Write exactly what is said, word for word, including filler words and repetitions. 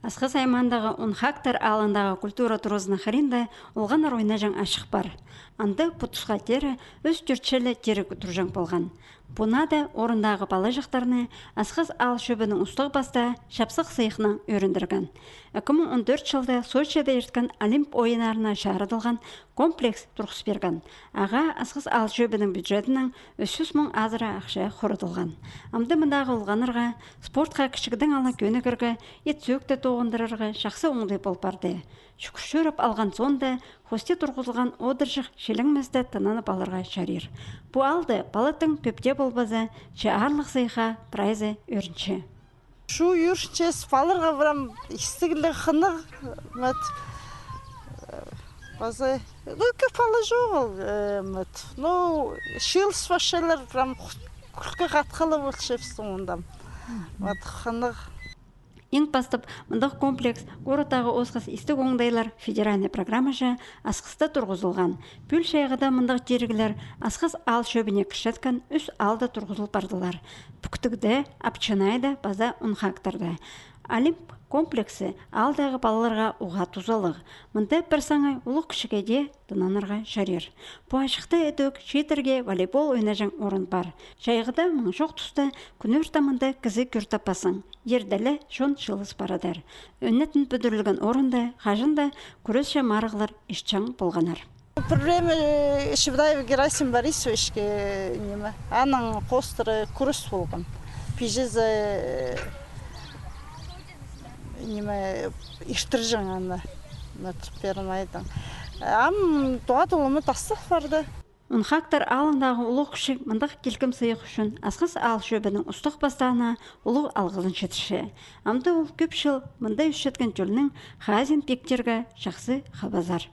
Асхыс аймаандағы Унхактар аалындағы культура туразының хыринда олғаннар ойнаҷаң ачых пар. Анда пу тусха теере ӱс-тӧрт чіли тиріг турҷаң полған. Пу нада орындағы палаҷахтарны Асхыс аал чӧбінің устағ-пастаа чапсых сыйыхнаң ӧріндірген. Ікі муң он тӧрт чылда Сочида ирткен Олимп ойыннарына чарыдылған комплекс турғыс пирген. Ағаа Асхыс аал чӧбінің бюджетінең ӱс чӱс муң азыра ахча хорадылған. Амды мындағы олғаннарға спортха кічігдең ала кӧнігерге, ит-сӧӧкті тоғындырарға чахсы оңдай пол парды. Чӱгӱр чӧріп алған соонда хости турғызылған одырҷых чиленместе тынанып аларға чарир. Пу аалда палаттың кӧп тее полбаза, че аарлығ сыйыхха прайзы ӧрінче. Шу ӧрінче, паларға прям истігліг, хынығ, мат, паза, ну, кӧп пала чоғыл, э, мат. Ну, чыылыс парчалар, прям кӱлкі хатхылы полча пістің мында. Мат, хынығ. Иң пастап, мындағ комплекс «Городтағы осхас, истіг оңдайлар» федеральнай программаҷа Асхыста турғызылған. Пӱӱл чайғыда мындағ тиріглер Асхыс аал чӧбіне кірчеткен ӱс аалда турғызыл пардылар: Пӱктігде, Апчынайда паза Унхактарда. Олимп комплексі аалдағы палаларға уғаа тузалығ. Мында пір саңай улуғ-кічіг тее тынанарға чарир. Пу ачыхта ідӧк чииттерге волейбол ойнаҷаң орын пар. Чайғыда маңчох туста кӱнӧрте мында кізі кӧр таппассың. Иртелі чон чыылыс парадыр. Ӧнетін пӱдірілген орында хаҷан даа кӱресче марығлар исчең полғаннар. Пір время, э, Чебодаев Герасим Борисовичке, э, ниме, аның хоостыра кӱрес полған. Пиҷезі, э, ниме, иртірҷең аны, мына, Первомайдаң. Ам тоғат улымы тастап парды. Унхактар аалындағы улуғ-кічіг мындағ килкім сыйых ӱчӱн Асхыс аал чӧбінің устағ-пастаана улуғ алғызын читірче. Амды ол кӧп чыл мында ӧсчеткен тӧлнің хазин пиктерге чахсы хабазар.